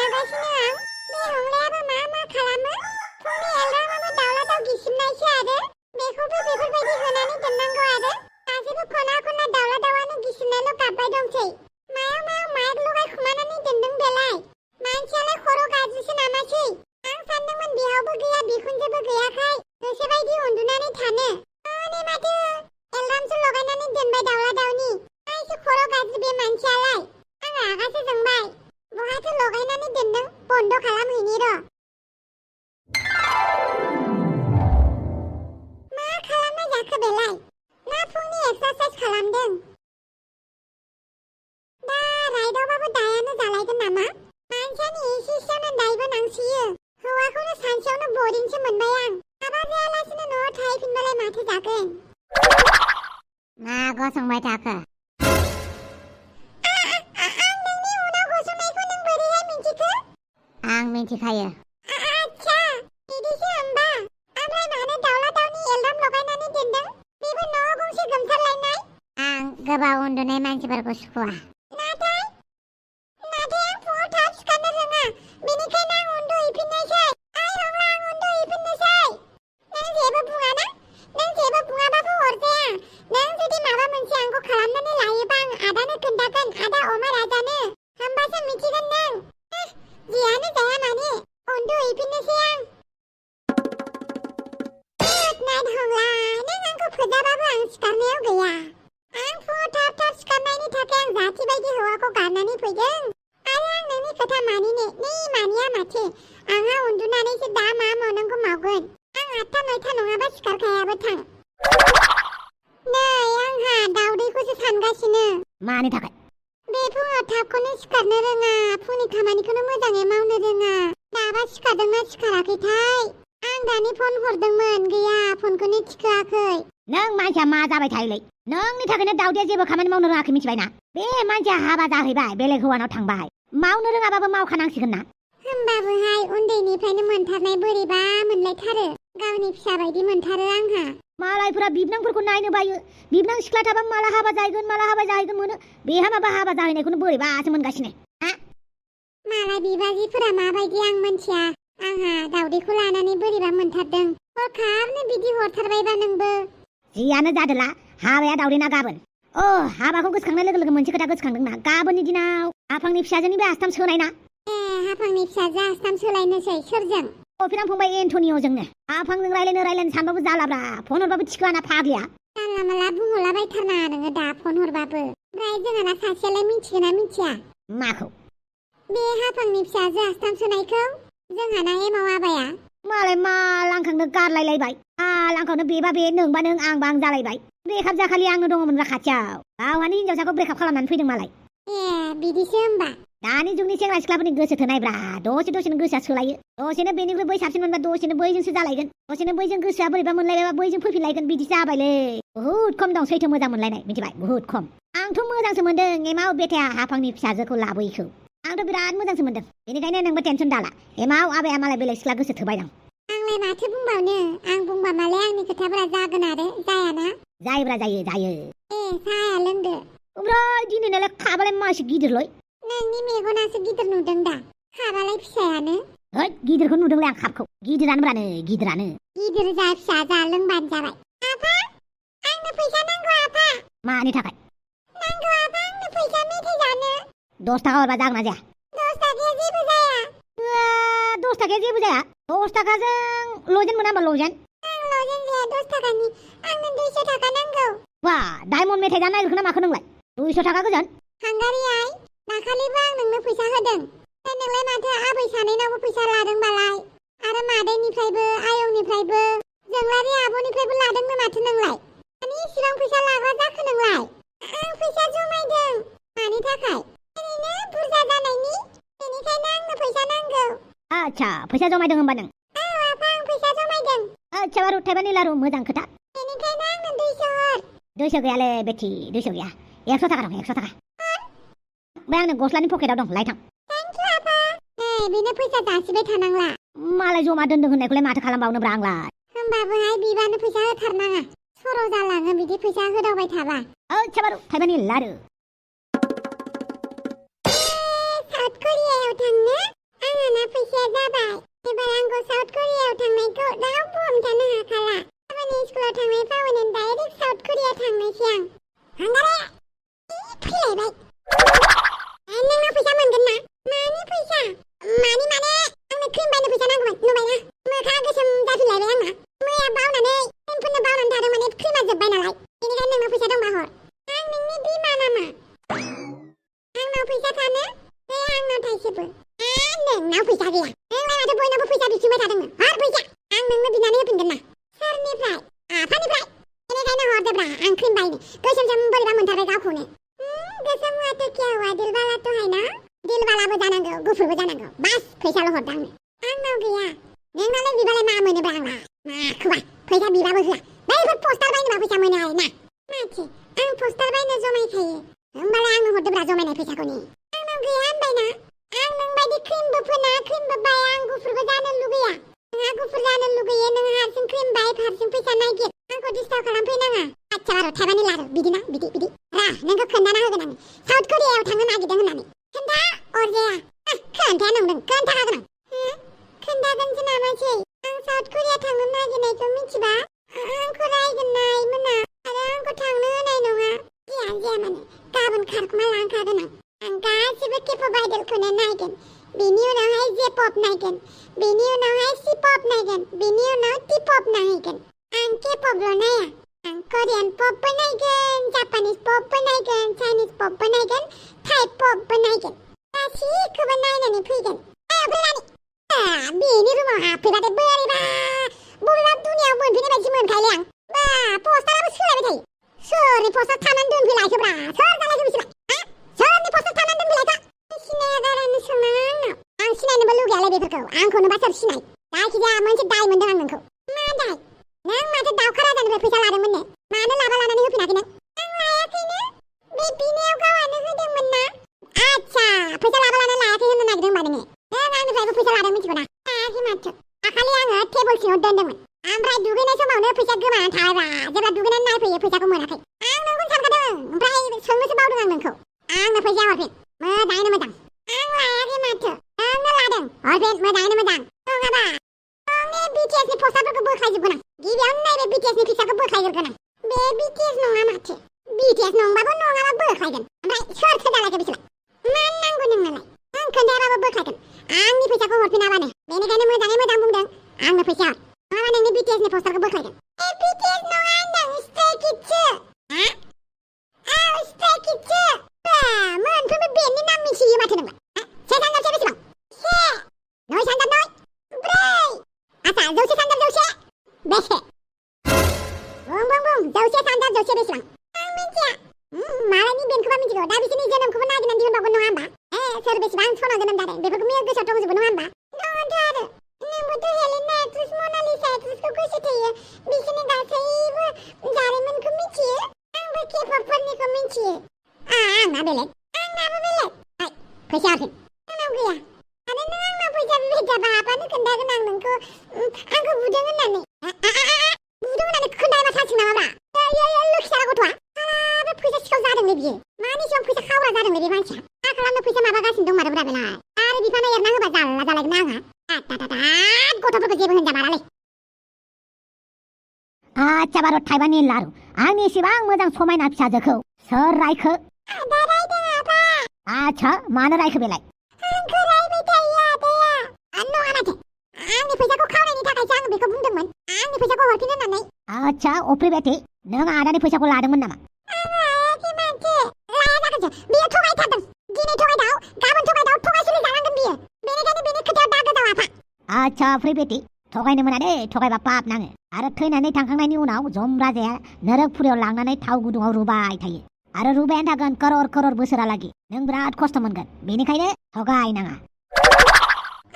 खोनागासिनो आं। बे हंलायाबो मा खालामो? फुंनि एलार्माबो दाउला दाउ गिसिबनायसो आरो बेखौबो बेफोरबायदि होनानै दोननांगौ आरो गासैबो खना खना दाउला दाउआनो गिसिबनायल' गाबबाय दंसै। मायाव माइक लगायखुमानानै दोनदों बेलाय? मानसियालाय खर' गाज्रिसो नामासै? आं सानदोंमोन बेयावबो गैया बिखुनजोबो गैयाखाय गोसोबायदि उन्दुनानै थानो। नै माथो एलार्मसो लगायनानै दोनबाय दाउला दाउनि। आइसो खर' गाज्रि बे मानसियालाय। आं रागासो जोंबाय। बहाथो लगायनानै दोनदों? बन्द' खालामहैनि र'। मा खालामनाय जाखो बेलाय? ना फुंनि एक्सारसाइज खालामदों? दा राइडआवबाबो दायानो जालायगोन नामा? मानसियानो एसे एसेयावनो दायबो नांसियो। हौवाखौनो सानसेयावनो बरिंसो मोनबाय आं। हाबा जायालासिनो न'आव थाहैफिनबालाय माथो जागोन? मा गसंबाय थाखो? आं नोंनि उनाव गसंनायखौ नों बोरैहाय मिन्थिखो? आं मिन्थिखायो। आच्छा, बिदिसो होमबा। ओमफ्राय मानो दाउला दाउनि एलार्म लगायनानै दोनदों? बेबो न' गंसे गोमसारलायनाय। आं गोबाव उन्दुनाय मानसिफोरखौ सुखुवा। नाथाय आं फुङाव थाब सिखारनो रोङा। बेनिखायनो आं उन्दुहैफिननोसै। आइ हंला, आं उन्दुहैफिननोसै। नों जेबो बुङाना? नों जेबो बुङाबाबो अरजाया। नों जुदि माबा मोनसे आंखौ खालामनानै लायोबा आं आदानो खोन्थागोन, आदा अमा राजानो। होमबासो मिथिगोन नों। जियानो जाया मानो उन्दुहैफिननोसै आं। गुड नाइट हंला। नों आंखौ फोजाबाबो आं सिखारनायाव गैया। आं फुङाव थाब सिखारनायनि थाखाय आं जाथि बायदि हौवाखौ गारनानै फैदों। आरो आं नोंनि खोथा मानिनो मानिया माथो। आंहा उन्दुनानैसो दा मा मावनांगौ मावगोन। आं 8-9 नङाबा सिखारखायाबो थां। नै आंहा दाउदैखौसो सानगासिनो। मानि थाखाय? बे फुङाव थाबखौनो सिखारनो रोङा, फुंनि खामानिखौनो मोजाङै मावनो रोङा। दाबा सिखारदोंना सिखाराखैथाय? आं दानि फन हरदोंमोन, गैया, फनखौनो थिखोआखै। नों मानसिया मा जाबाय थायोलै? नोंनि थाखायनो दाउदैया जेबो खामानि मावनो रोङाखै मिथिबायना? बे मानसिया हाबा जाहैबाय, बेलेग हौवानाव थांबाय। मावनो रोङाबाबो मावखानांसिगोन ना? होमबाबोहाय उन्दैनिफ्रायनो मोनथारनाय बोरैबा मोनलायथारो। गावनि फिसा बायदि मोनथारो आंहा। मालायफोरा बिबनांफोरखौ नायनो बायो। बिबनां सिख्ला थाबा माला हाबा जाहैगोन मोनो। बेहा माबा हाबा जाहैनायखौनो बोरैबासो मोनगासिनो। मालाय बिबाजिफोरा माबायदि आं मोनथिया। आंहा दाउदैखौ लानानै बोरैबा मोनथारदों। हरखाबनो बिदि हरथारबायबा नोंबो। जियानो जादोला, हाबाया दाउदैना गाबोन। हाबाखौ गोसोखांनाय लोगो लोगो मोनसे खोथा गोसोखांदोंना। गाबोननि दिनाव हाफांनि फिसाजोनि बे आस्थाम सोनाय ना। हाफांनि फिसाजो आस्थाम सोलायनोसै? सोरजों? बिनां फंबाय एन्टनिअजोंनो। हाफांजों रायलायनो सानबाबो जालाब्रा। फन हरबाबो थिखोआना फाग्लिया। जानला माला बुंहरलाबायथारनाङा नोङो दा फन हरबाबो। ओमफ्राय जोंहाना सासेयालाय मिथिगोना मिथिया? माखौ? बे हाफांनि फिसाजो आस्थाम सोनायखौ। जोंहाना एमाव आबाया मालाय मा लांखांनो गारलायलायबाय। लांखावनो बेबा बे, नोंबा नों, आंबा आं जालायबाय। ब्रेकआप जाखालि आंनो दङमोनब्रा खाथियाव। गावहानो हिनजावसाखौ ब्रेकआप खालामनानै फैदों मालाय। बिदिसो होमबा। दानि जुगनि सेंग्रा सिख्लाफोरनि गोसो थोनायब्रा। दसेनो गोसोआ सोलायो। दसेनो बेनिख्रुइ बै साबसिन मोनबा दसेनो बैजोंसो जालायगोन। दसेनो बैजों गोसोआ बोरैबा मोनलायबायबा बैजों फैफिनलायगोन। बिदि जाबायलै। बुहुद खम दं सैथो मोजां मोनलायनाय, मिथिबाय? बुहुद खम। आंथ' मोजांसो मोनदों एमाव बेथाया हाफांनि फिसाजोखौ लाबोयैखौ। आंथ' बिराद मोजांसो मोनदों। बेनिखायनो नोंबो टेनसन दाला। एमाव आबाया मालाय बेलेग सिख्ला गोसो थोबायदां। आंलाय माथो बुंबावनो। आं बुंबा मालाय आंनि खोथाफोरा जागोन आरो जायाना? जायोब्रा, जायो। साहाया लोंदो। ओमफ्राय दिनैनालाय खाबालाय मासे गिदिरलै? नोंनि मेगनासो गिदिर नुदों दा। खाबालाय फिसायानो। गिदिरखौ नुदोंलै आं खापखौ। गिदिरानो गिदिरानो। गिदिर जा फिसा जा लोंबानो जाबाय। आफा, आंनो फैसा नांगौ आफा। मानि थाखाय? नांगौ आफा, आंनो फैसा मेथाइ जानो। 10 थाखा हरबा जागोन ना जाया? 10 थाखाया जेबो जाया। 10 थाखाया जेबो जाया? 10 थाखाजों लजेन मोना होमबा लजेन? आं लजेन जाया 10 थाखानि। आंनो 200 थाखा नांगौ। डायमन्ड मेथाइ जानो नागिरखो ना माखो नोंलाय? 200 थाखा गोजोन? हांगारि आइ, दाखालिबो आं नोंनो फैसा होदों। नोंलाय माथो आबै सानैनावबो फैसा लादोंबालाय? आरो मादैनिफ्रायबो, आयंनिफ्रायबो, जोंलारि आब'निफ्रायबो लादोंनो माथो नोंलाय? मानि इसिबां फैसा लाग्रा जाखो नोंलाय? आं फैसा जमायदों। मानि थाखाय? ओरैनो बुरजा जानायनि। बेनिखायनो आंनो फैसा नांगौ। आच्छा, फैसा जमायदों होमबा नों? औ आफा, आं फैसा जमायदों। आच्छा बारु, थाइबा निलारु, मोजां खोथा। बेनिखायनो आंनो 200 हर। 200 गैयालै बेथि, 200 गैया। 100 थाखा दं, 100 थाखा। बे आंनो गस्लानि पकेटाव दं, लायथां। थेंक इउ आफा। बेनो फैसा जासिबाय थानांला। मालाय जमा दोनदों होननायखौलाय माथो खालामबावनोब्रा आंलाय? होमबाबोहाय बिबानो फैसा होथारनाङा। सर' जालाङो बिदि फैसा होदावबाय थाबा। आच्छा बारु, थाइबानि लारु। साउथ करियायाव थांनो? आंनाव थाइसेबो नोंनाव फैसा गैया नोंलाय माथो बयनावबो फैसा बिफिनबाय थादोंनो हर फैसा आं नोंनो बिनानै होफिनगोन ना सोरनिफ्राय आफानिफ्राय बेनिखायनो हरदोब्रा आं क्रिम बायनो गोसोमजों बोरैबा मोनथारबाय गावखौनो गोसोम हुआ तो क्या हुआ दिलवाला तो है ना दिलवालाबो जानांगौ गुफुरबो जानांगौ बास फैसाल' हरदो आंनाव गैया नोंनालाय बिबालाय मा मोनोब्रा आंलाय माखौबा फैसा बिबाबो होआ बैफोर पस्टार बायनोबा फैसा मोनो आरो ना माथो आं पस्टार बायनो जमायखायो होमबालाय आंनो हरदोब्रा जमायनाय फैसाखौनो आंनाव गैया होनबायना आं नोंबायदि क्रिमबो फोना क्रिमबो बाया आं गुफुरबो जानो लुगैया नोंहा गुफुर जानो लुगैयो नों हारसिं क्रिम बाय हारसिं फैसा नागिर आंखौ डिस्टार्ब खालामफैनाङा आच्छा बार' थाइबानि लारु बिदिना बिदि रा नोंखौ खोन्थाना होगोन आं साउथ करियायाव थांनो नागिरदों होननानै खोन्था अरजाया खोन्थाया नंदों खोन्थाखागोन आं खोन्थागोनसो नामासै आं साउथ करिया थांनो नागिरनायखौ मिथिबा आंखौ रायगोननाय मोना आरो आंखौ थांनो होनाय नङा जियानो जाया मानो गाबोन खारखुमा लांखागोन आं गासिबो केपअप आइडलखौनो नायगोन बेनि उनावहाय जेपअप नायगोन बेनि उनावहाय सिपअप नायगोन बेनि उनाव टिपअप नायगोन आं केपअपल' नाया आं कोरियान पपबो नायगोन जापानिस पपबो नायगोन चाइनिस पपबो नायगोन थाइ पपबो नायगोन गासिखौबो नायनानै फैगोन बेनि रुमाव हाबफैबाथाय बोरैबा बबेबा दुनियाव मोनफैनाय बायदि मोनखायोलै आं बा पस्टाराबो सोलायबाय थायो सोरनि पस्टार थानानै दोनफैलायखोब्रा सोर जालायखो बिसोरलाय सोरनि पस्टार थानानै दोनफैलायखो सिनायागारानो सोंनाङा आंनाव आं सिनायनोबो लुगैयालै बेफोरखौ आंखौनोबा सोर सिनाय जायखिजाया मोनसे दाय मोनदों आं नोंखौ मा दाय नों माथो दाउखा राजानिफ्राय फैसा लादोंमोननो मानो लाबा लानानै होफिनाखै नों आं लायाखैनो बे बिनायाव गावआनो होदोंमोन ना आच्छा फैसा लाबा लानानै लायाखै होननो नागिरदों होनबा नोङो नों आंनिफ्रायबो फैसा लादों मिथिगौ ना लायाखै माथो दाखालि आङो टेबोल सिङाव दोनदोंमोन ओमफ्राय दुगैनाय समावनो फैसा गोमानानै थाबायब्रा जेब्ला दुगैनानै नायफैयो फैसाखौ मोनाखै आं नोंखौनो सानखादों ओमफ्राय सोंनोसो बावदों आं नोंखौ आंनो फैसा हरफिन मोजाङैनो मोजां आं लायाखै माथो नोंनो लादों हरफिन मोजाङैनो मोजां नङाबा नोंनि बिटिएसनि पस्टारफोरखौ बोखायजोबगोन आं गिबियावनो नैबे बिटिएसनि फैसाखौ बोखायग्रोगोन आं बे बिटिएस नङा माथो बिटिएस नंबाबो नङाबा बोखायगोन ओमफ्राय सोरथो दालायखो बिसोरलाय मा नांगौ नोंनालाय आं खोन्थायाबाबो बोखायगोन आंनि फैसाखौ हरफिनाबानो बेनिखायनो मोजाङै मोजां बुंदों आंनो फैसा हर नङाबा नोंनि बिटिएसनि पस्टारखौ बोखायगोन बिटिएस नङा होनदों स्ट्रे किड्ससो स्ट्रे किड्ससो मोनफ्रोमबो बेनि नाम मिथियो माथो नोंलाय से सानजाबसे बेसेबां से नय सानजाब नय ब्रै आच्छा जौसे सानजाब जौसे बेसे बुं जौसे सानजाब जौसे बेसेबां आं मिथिया मालायनि बेनखौबा मिथिगौ दा बिसोरनि जोनोमखौबो नागिरनानै दिहुनबावगोन नङा होमबा सोर बेसेबां सनाव जोनोम जादों बेफोरखौ गोसोआव दंजोबो नङा होमबा दङथ' आरो नोंबोथ' हेलेना एक्ट्रेस मनालिसा एक्ट्रेसखौ गोसो थोयो बिसोरनि गासैबो जारिमिनखौ मिथियो आंबो केपअपफोरनिखौ मिथियो आंना बेलेग आंनाबो बेलेग फैसा हरफिन आंनाव गैया आरो नों आंनाव फैसा बिजाबा आफानो खोन्थागोन आं नोंखौ आंखौ बुदों होननानै बुदों होननानै खोन्थायाबा सानसिं नामाब्रा लोखिसारा गथ'आ बे फैसा सिखाव जादोंलै बियो मानि सिगां फैसा खावग्रा जादोंलै बे मानसिया मा खालामनो फैसा माबागासिनो दं मारोब्रा बेलाय आरो बिफाना एरना होबा जाल्ला जालायगोन आंहा गथ'फोरखौ जेबो होनजामारालै आच्छा बार' थाइबानि लारु आंनि एसेबां मोजां समायना फिसाजोखौ सोर रायखो आदा रायदों आबा आच्छा मानो रायखो बेलाय आंखौ रायबाय थायो आदाया नङा माथो आंनि फैसाखौ खावनायनि थाखायसो आं बेखौ बुंदोंमोन आंनि फैसाखौ हरफिन होननानै आच्छा अफ्रि बेटे नों आदानि फैसाखौ लादोंमोन नामा आं लायाखै माथो लाया जागोनसो बियो थगायथारदों दिनै थगायदाव गाबोन थगायदाव थगायसुलि जानांगोन बियो बेनिखायनो बेनि खोथायाव दा गोदाव आफा आच्छा अफ्रि बेटे थगायनो मोना दे थगायबा पाप नाङो आरो थैनानै थांखांनायनि उनाव जम राजाया नरकपुरियाव लांनानै थाव गुदुङाव रुबाय थायो आरो रुबायानो थागोन करर करर बोसोरालागि नों बिराद खस्थ' मोनगोन बेनिखायनो थगायनाङा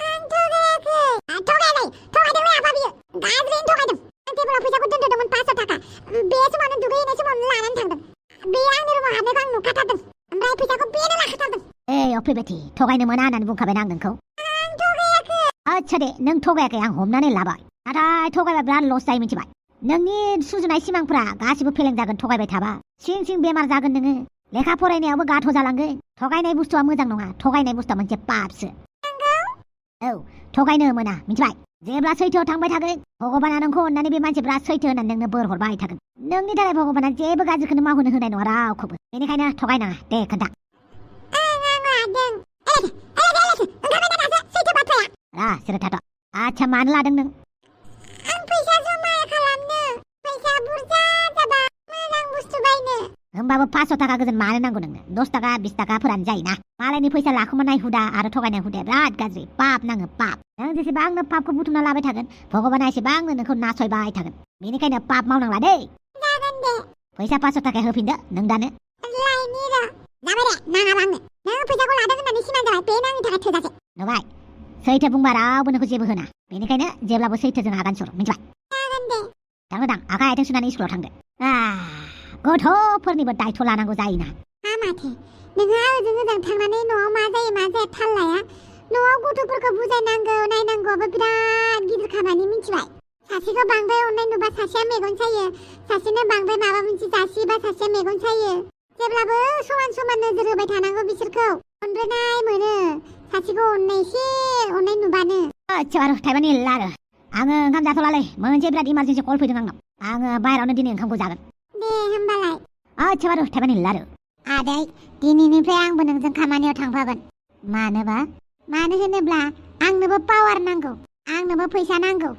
आं थगायाखै थगायदोंलै आफा बियो गाज्रियैनो थगायदों आं टेबोलाव फैसाखौ दोनदोंमोन 500 थाखा बे समावनो दुगैहैनाय समावनो लानानै थांदों बे आंनि रुमाव हाबनायखौ आं नुखाथारदों ओमफ्राय फैसाखौ बेनो लाखाथारदों अफ्रि बेटे थगायनो मोना होननानै बुंखाबायना आं नोंखौ आं थगायाखै आच्छा दे नों थगायाखै आं हमनानै लाबाय नाथाय थगायबा बिराद लस जायो मिथिबाय नोंनि सुजुनाय सिमांफ्रा गासिबो फेलें जागोन थगायबाय थाबा सिं सिं बेमार जागोन नोङो लेखा फरायनायावबो गाथ' जालांगोन थगायनाय बुस्थुआ मोजां नङा थगायनाय बुस्थुआ मोनसे पापसो औ थगायनो मोना मिथिबाय जेब्ला सैथोआव थांबाय थागोन भगबाना नोंखौ अननानै बे मानसिफ्रा सैथो होननानै नोंनो बोर हरबाय थागोन नोंनि थाखाय भगबाना जेबो गाज्रिखौनो मावहोनो होनाय नङा रावखौबो बेनिखायनो थगायनाङा दे खोन्था सिरि थाथ' आच्छा मानो लादों नों आं फैसा जमा खालामनो फैसा बुरजा जाबा मोजां बुस्थु बायनो होमबाबो 500 थाखा गोजोन मानो नांगौ नोंनो 10 थाखा 20 थाखाफोरानो जायोना मालायनि फैसा लाखुमानाय हुदा आरो थगायनाय हुदाया बिराद गाज्रि पाप नाङो पाप नों जेसेबांनो पापखौ बुथुमना लाबाय थागोन भगबाना एसेबांनो नोंखौ नासयबाय थागोन बेनिखायनो पाप मावनांला दै जागोन दे फैसा 500 थाखा होफिनदो नों दानो लायनि र' जाबाय दे नाङाबा आंनो नों फैसाखौ लादों होननानै सिमान जाबाय बे आंनि थाखाय थोजासे नुबाय सैथो बुंबा रावबो नोंखौ जेबो होना बेनिखायनो जेब्लाबो सैथोजों आगान सुर मिथिबाय जागोन दे थांनो दां आखाइ आथिं सुनानै स्कुलाव थांदो गथ'फोरनिबो दायथ' लानांगौ जायोना माथो नोंहा ओजों ओजों थांनानै न'आव मा जायो मा जाया थाल लाया न'आव गथ'फोरखौ बुजायनांगौ नायनांगौआबो बिराद गिदिर खामानि मिथिबाय सासेखौ बांद्राय अननाय नुबा सासेया मेगन सायो सासेनो बांद्राय माबा मोनसे जासियोबा सासेया मेगन सायो जेब्लाबो समान समान नोजोर होबाय थानांगौ बिसोरखौ अनब्रेनाय मोनो सासेखौ अननाय एसे अननाय नुबानो बारु थाइबानि लारो आङो ओंखाम जाथ'लालै मोनसे बिराद इमारजेन्सि कल फैदों आंनाव आङो बाहेरावनो दिनै ओंखामखौ जागोन दे होमबालाय बारु थाइबानि लारो आदै दिनैनिफ्राय आंबो नोंजों खामानियाव थांफागोन मानोबा मानो होनोब्ला आंनोबो पावार नांगौ आंनोबो फैसा नांगौ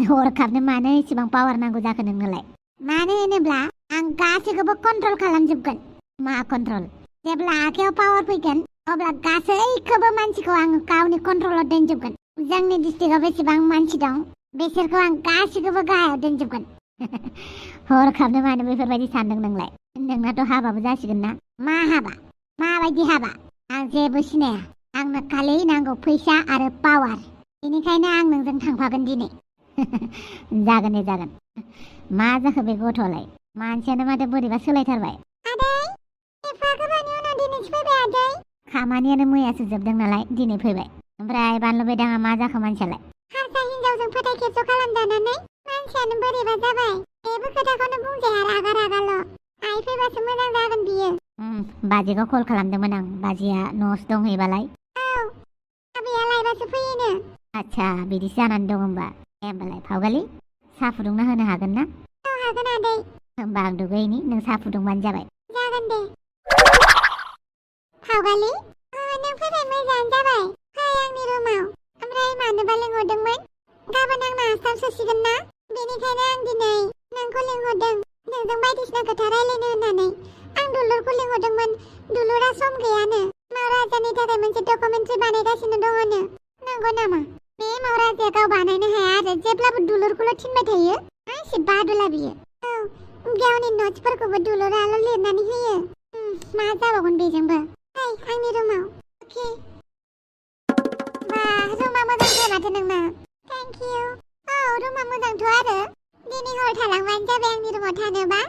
हरखाबनो मानो इसेबां पावार नांगौ जाखो नोंनोलाय मानो होनोब्ला आं गासैखौबो कन्ट्रल खालामजोबगोन मा कन्ट्रल जेब्ला आखायाव पावार फैगोन अब्ला गासैखौबो मानसिखौ आं गावनि कन्ट्रलाव दोनजोबगोन जोंनि डिस्ट्रिक्टआव बेसेबां मानसि दं बिसोरखौ आं गासैखौबो गाहायाव दोनजोबगोन हरखाबनो मानो बेफोरबायदि सानदों नोंलाय नोंनाथ' हाबाबो जासिगोन ना मा हाबा माबायदि हाबा आं जेबो सिनाया आंनो खालि नांगौ फैसा आरो पावार बेनिखायनो आं नोंजों थांफागोन दिनै जागोन दे जागोन मा जाखो बे गथ'लाय मानसियानो माथो बोरैबा सोलायथारबाय आदै एफा गोबावनि उनाव दिनैसो फैबाय आदै खामानियानो मैयासो जोबदों नालाय दिनै फैबाय ओमफ्राय बानलु बेदाङा मा जाखो मानसियालाय हारसा हिनजावजों फोथाय खेबस' खालामजानानै मानसियानो बोरैबा जाबाय जेबो खोथाखौनो बुंजाया रागा रागाल' आइ फैबासो मोजां जागोन बियो बाजिखौ कल खालामदोंमोन आं बाजिया न'आवसो दंहैबालाय औ आबैया लायबासो फैयोनो आच्छा बिदिसो जानानै दं होमबालाय फावगालि साहा फुदुंना होनो हागोन ना औ हागोन आदै होमबा आं दुगैनि नों साहा फुदुंबानो जाबाय जागोन दे फावगालि नों फैबाय मोजाङानो जाबाय फै आंनि रुमाव ओमफ्राय मानोबा लिंहरदोंमोन गाबोन आंना आस्थाम सोसिगोन ना बेनिखायनो आं दिनै नोंखौ लिंहरदों नोंजों बायदिसिना खोथा रायलायनो होननानै आं दुलुरखौ लिंहरदोंमोन दुलुरा सम गैयानो महाराजानि थाखाय मोनसे डकुमेन्टारि बानायगासिनो दङनो नंगौ नामा बे महाराजाया गाव बानायनो हाया आरो जेब्लाबो दुलुरखौल' थिनबाय थायो एसे बादुला बियो औ गावनि न'ट्सफोरखौबो दुलुराल' लिरनानै होयो मा जाबावगोन बेजोंबो फै आंनि रुमाव अके बा रुमा मोजांथार माथो नोंना थेंक इउ औ रुमा मोजांथ' आरो दिनै हर थालांबानो जाबाय आंनि रुमाव थानोबा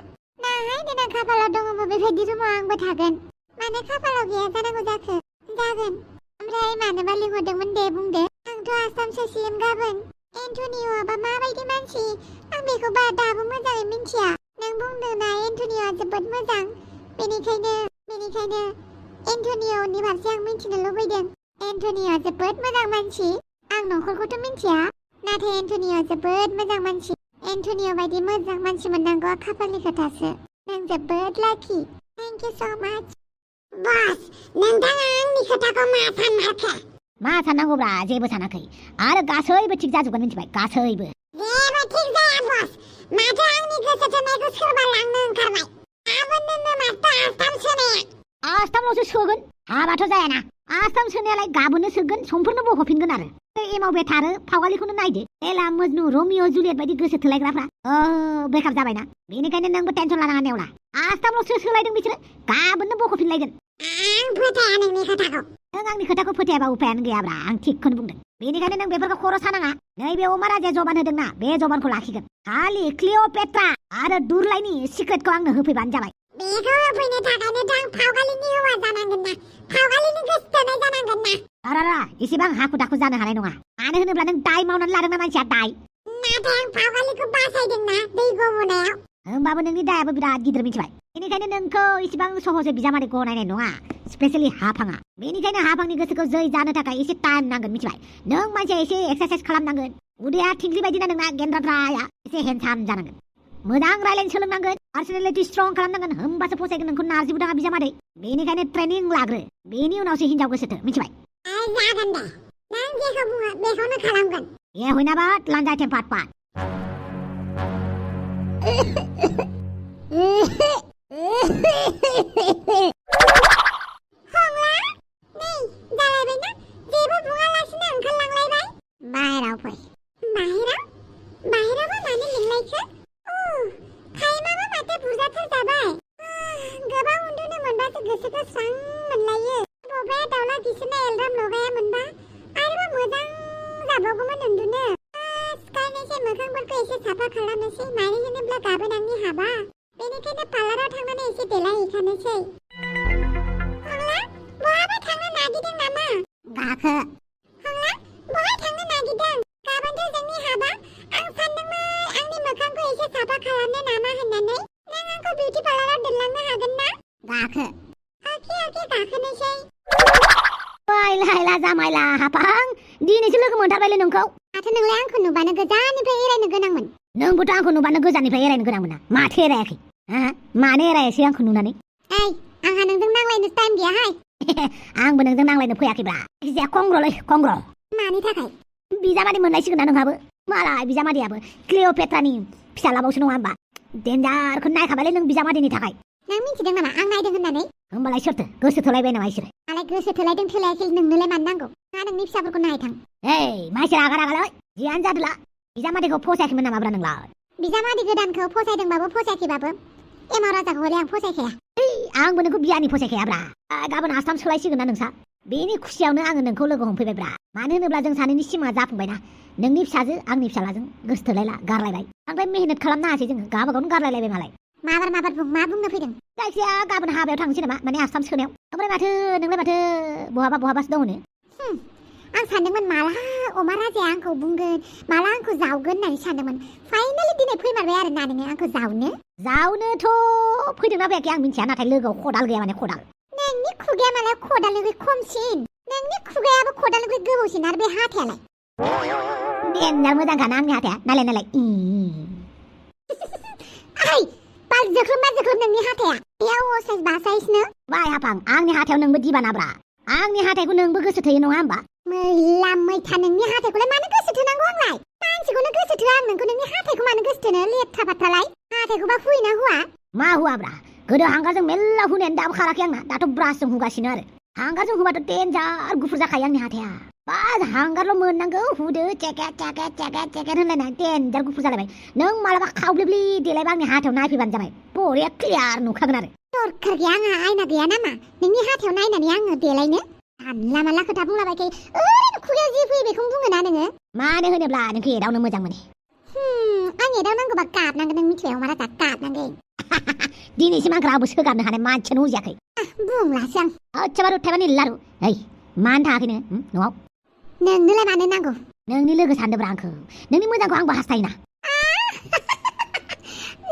नाहाय देनां खाफालाव दङमोन बेबायदि रुमाव आंबो थागोन मानो खाफालाव गैया जानांगौ जाखो जागोन ओमफ्राय मानोबा लिंहरदोंमोन दे बुंदो आंथ' आसाम सोसिगोन गाबोन एन्टनिय'आबा माबायदि मानसि आं बेखौ दाबो मोजाङै मिन्थिया नों बुंदों ना एन्टनिय'आ जोबोद मोजां बेनिखायनो एन्टनिय'नि फारसे आं मिन्थिनो लुबैदों एन्टनिय'आ जोबोद मोजां मानसि आं न'खरखौथ' मिन्थिया नाथाय एन्टनिय'आ जोबोद मोजां मानसि एन्टनिय' बायदि मोजां मानसि मोननांगौआ खाफालनि खोथासो नों जोबोद लाखि थेंक इउ स' माच बस नोंथाङा आंनि खोथाखौ मा सानमारखो मा साननांगौब्रा जेबो सानाखै आरो गासैबो थिग जाजोबगोन मिथिबाय गासैबो जेबो थिग जाया बस माथो आंनि गोसो थोनायखौ सोरबा लांनो ओंखारबाय गाबोननो माथो आस्थाम सोनाया आस्थामल'सो सोगोन हाबाथ' जायाना आस्थाम सोनायालाय गाबोननो सोगोन समफोरनो बख'फिनगोन आरो एमाव बेथा आरो फावगालिखौनो नायदो एला मजनु रमिअ जुलियट बायदि गोसो थोलायग्राफ्रा ब्रेकआप जाबायना बेनिखायनो नोंबो टेनसन लानाङा नेवला आस्थामल'सो सोलायदों बिसोरो गाबोननो बख'फिनलायगोन आं फोथाया नोंनि खोथाखौ नों आंनि खोथाखौ फोथायाबा उपायानो गैयाब्रा आं थिगखौनो बुंदों बेनिखायनो नों बेफोरखौ खर' सानाङा नैबे अमा राजाया जबान होदोंना बे जबानखौ लाखिगोन खालि क्लिअपेट्रा आरो दुरलाइनि सिक्रेटखौ आंनो होफैबानो जाबाय बेखौ होफैनो थाखायनोथ' आं फावगालिनि हौवा जानांगोन ना फावगालिनि गोसो थोनाय जानांगोन ना रारा इसेबां हाखु दाखु जानो हानाय नङा मानो होनोब्ला नों दाय मावनानै लादोंना मानसिया दाय नाथाय आं फावगालिखौ बासायदोंना दै गबोनायाव होमबाबो नोंनि दायाबो बिराद गिदिर मिथिबाय बेनिखायनो नोंखौ इसेबां सहजै बिजामादै गनायनाय नङा स्पेशेलि हाफाङा बेनिखायनो हाफांनि गोसोखौ जै जानो थाखाय एसे टाइम नांगोन मिथिबाय नों मानसिया एसे एक्सारसाइज खालामनांगोन उदैया थिंख्लि बायदिना नोंना गेन्द्राद्राया एसे हेन्डसाम जानांगोन मोजां रायलायनो सोलोंनांगोन पार्सनेलिटि स्ट्रं खालामनांगोन होमबासो फसायगोन नोंखौ नारजि बुदाङा बिजामादै बेनिखायनो ट्रेनिं लाग्रो बेनि उनावसो हिनजाव गोसोथो मिथिबाय जागोन दे नों जेखौ बुङो बेखौनो खालामगोन ए हयनाबा लान्जाय टेम्पाट पाट हंला नै जालायबायना जेबो बुङालासिनो ओंखारलांलायबाय बाहेराव फै बाहेरावबो मानो लिंलायखो टाइमाबो माथो बुरजाथार जाबाय गोबां उन्दुनो मोनबासो गोसोखौ स्रां मोनलायो बबाया दाउला गिसिना एलार्म लगायामोनबा आरोबाव मोजां जाबावगौमोन उन्दुनो सिखारनोसै मोखांफोरखौ एसे साफा खालामनोसै मानो होनोब्ला गाबोन आंनि हाबा बेनिखायनो पार्लाराव थांनानै एसे देलायहैखानोसै हंला बहाबा थांनो नागिरदों नामा गाखो हंला बहाय थांनो नागिरदों गाबोनथ' जोंनि हाबा आं सानदोंमोन आंनि मोखांखौ एसे साफा खालामनो नामा होननानै नों आंखौ बिउटि पार्लाराव दोनलांनो हागोन ना गाखो अके गाखोनोसै लायला जामायला हाफां दिनैसो लोगो मोनथारबायलै नोंखौ माथो नोंलाय आंखौ नुबानो गोजाननिफ्राय एरायनो गोनांमोन नोंबोथ' आंखौ नुबानो गोजाननिफ्राय एरायनो गोनांमोन ना माथो एरायाखै मानो एरायासै आंखौ नुनानै ओइ आंहा नोंजों नांलायनो टाइम गैयाहाय आंबो नोंजों नांलायनो फैयाखैब्रा जायखिजाया कंग्र मानि थाखाय बिजामादै मोनलायसिगोन ना नोंहाबो मालाय बिजामादैयाबो क्लिअपेट्रानि फिसालाबावसो नङा होमबा देन्जारखौ नायखाबायलै नों बिजामादैनि थाखाय नों मिथिदों नामा आं नायदों होननानै होमबालाय सोरथो गोसो थोलायबाय नामा इसोरो आलाय गोसो थोलायदों थोलायाखै नोंनोलाय मानो नांगौ ना नोंनि फिसाफोरखौ नायथां मानसि रागालाय जियानो जादोला बिजामादैखौ फसायाखैमोन नामाब्रा नोंलाय बिजामादै गोदानखौ फसायदोंबाबो फसायाखैबाबो एमाव राजाखौ हले आं फसायखाया आंबो नोंखौ बियानि फसायखायाब्रा गाबोन आसाम सोलायसिगोन ना नोंसा बेनि खुसियावनो आङो नोंखौ लोगो हमफैबायब्रा मानो होनोब्ला जों सानैनि सिमाङा जाफुंबायना नोंनि फिसाजो आंनि फिसालाजों गोसो थोलायला गारलायबाय बांद्राय मेहनत खालामनो हासै जोङो गावबागावनो गारलायलायबाय मालाय माबार बुं मा बुंनो फैदों जायखिजाया गाबोन हाबायाव थांसै नामा माने आसाम सोनायाव ओमफ्राय नोंलाय माथो बहाबासो दङनो आं सानदोंमोन माला अमा राजाया आंखौ बुंगोन माला आंखौ जावगोन होननानै सानदोंमोन फाइनालि दिनै फैमारबाय आरो ना नोङो आंखौ जावनोथ' फैदोंना फैयाखै आं मिन्थिया नाथाय लोगोआव खदाल गैया माने खदाल नोंनि खुगाया मालाय खदालनिख्रुइ खमसिन नोंनि खुगायाबो खदालनिख्रुइ गोबौसिन आरो बे हाथायालाय देन्जार मोजांखाना आंनि हाथाया नालाय बाल जोख्लोब नोंनि हाथाया बेयाव असाइस बासाइसनो बाय हाफां आंनि हाथायाव नोंबो दिबानाब्रा आंनि हाथायखौ नोंबो गोसो थोयो नङा होमबा मैला मैथा नोंनि हाथायखौलाय मानो गोसो थोनांगौ आंलाय मानसिखौनो गोसो थोआ आं नोंखौ नोंनि हाथायखौ मानो गोसो थोनो लेथ्रा फाथ्रालाय हाथायखौबा हुयोना हुआ मा हुआब्रा गोदो हांगारजों मेल्ला हुनायानो दाबो खाराखै आंना दाथ' ब्रासजों हुगासिनो आरो हांगारजों हुबाथ' देन्जार गुफुर जाखायो आंनि हाथाया बास हांगारल' मोननांगौ हुदो चेकेट होनलायना देन्जार गुफुर जालायबाय नों मालाबा खावब्लिब्लि देलायबा आंनि हाथायाव नायफैबानो जाबाय बरिया क्लियार नुखागोन आरो दरखार गैया आंहा आयना गैया नामा नोंनि हाथायाव नायनानै आङो देलायनो जानला मानला खोथा बुंलाबायखायो ओरैनो खुगायाव जि फैयो बेखौनो बुङो ना नोङो मानो होनोब्ला नोंखौ एदावनो मोजां मोनो आं एदावनांगौबा गाबनांगोन नों मिथिबाय अमा राजा गाबनांगोन दिनैसिम आंखौ रावबो सोगाबनो हानाय मानसियानो उजियाखै बुंलासो आं आच्छा थाइबानि लारु मानो थाङाखै नोङो न'आव नोंनोलाय मानो नांगौ नोंनि लोगो सानदोब्रा आंखौ नोंनि मोजांखौ आंबो हास्थायोना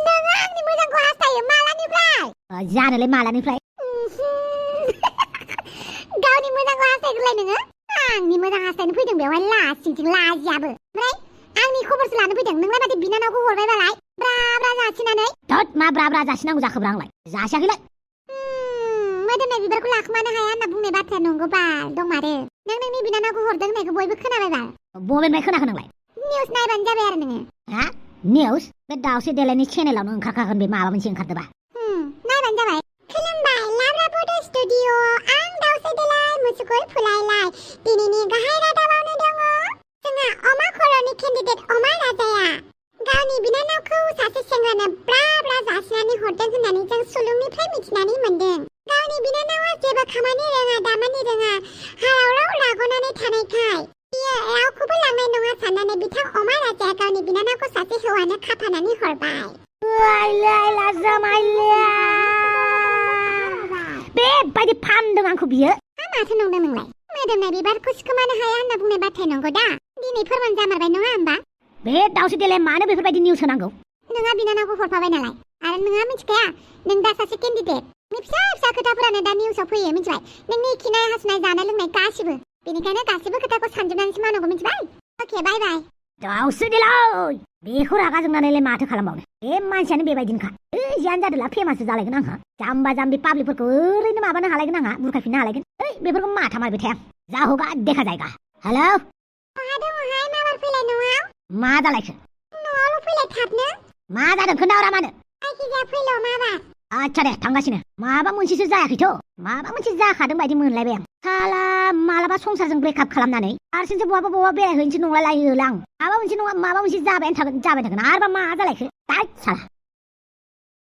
नोङो आंनि मोजांखौ हास्थायो मालानिफ्राय जानोलाय मालानिफ्राय गावनि मोजांखौ हास्थायग्रोलाय नोङो आंनि मोजां हास्थायनो फैदों बेवहाय लासिंथिं लाजियाबो ओमफ्राय आंनि खबरसो लानो फैदों नोंलाय माथो बिनानावखौ हरबाय बालाय ब्रा जासिनानै थोद मा ब्रा जासिनांगौ जाखोब्रा आंलाय जासियाखैलाय मोदोमनाय बिबारखौ लाखोमानो हाया होनना बुंनाय बाथ्राया नंगौ बाल दंमारो नों नोंनि बिनानावखौ हरदों होननायखौ बयबो खोनाबाय बाल बबेनिफ्राय खोनाखो नोंलाय निउस नायबानो जाबाय आरो नोङो निउस बे दाउसे देलायनि चेनेलावनो ओंखारखागोन बे माबा मोनसे ओंखारदोबा नायबानो जाबाय खुलुमबाय लाब्रा फट' स्टुडिअ आं दाउसे देलाय मुसुगुर फुलायलाय दिनैनि गाहाय रादाबावनो दङ जोंहा अमा खर'नि केन्डिडेट अमा राजाया गावनि बिनानावखौ सासे सेंग्रानो ब्रा जासिनानै हरदों होननानै जों सुलुंनिफ्राय मिथिनानै मोनदों गावनि बिनानावा जेबो खामानि रोङा दामानि रोङा हाराव लागनानै थानायखाय बियो रावखौबो लांनाय नङा साननानै बिथां अमा राजाया गावनि बिनानावखौ सासे हौवानो खाफानानै हरबाय बेबायदि फानदों आंखौ बियो माथो नंदों नोंलाय मोदोमनाय बिबारखौ सिखोमानो हाया होनना बुंनाय बाथ्राया नंगौ दा दिनै फोरमान जामारबाय नङा होमबा बे दाउसे देलाय मानो बेफोरबायदि निउस होनांगौ नोंहा बिनानावखौ हरफाबाय नालाय आरो नोंहा मिथिखाया नों दा सासे केन्डिडेट फिसा खोथाफोरानो दा निउसाव फैयो मिथिबाय नोंनि खिनाय हासुनाय जानाय लोंनाय गासिबो बेनिखायनो गासिबो खोथाखौ सानजोबनानैसो मावनांगौ मिथिबाय अके बाय दाउसे देलाय बेखौ रागा जोंनानैलाय माथो खालामबावनो बे मानसियानो बेबायदिनोखा जियानो जादोला फेमासो जालायगोन आंहा जाम्बा जाम्बि पाब्लिकफोरखौ ओरैनो माबानो हालायगोन आंहा बुरखायफिननो हालायगोन बेफोरखौ माथा मारिबाय थाया जा होगा देखा जायगा हेलौ माबार फैलाय न'आव मा जालायखो न'आवल' फैलाय थाबनो मा जादों खोन्थाहरा मानो जायखिजाया फैल' माबार आच्छा दे थांगासिनो माबा मोनसेसो जायाखैथ' माबा मोनसे जाखादों बायदि मोनलायबाय आं साला मालाबा संसारजों ब्रेकआप खालामनानै हारसिंसो बहाबा बेरायहैनोसो नंलायलायोलां माबा मोनसे नङा माबा मोनसे जाबायानो थागोन आरोबा मा जालायखो दाय साला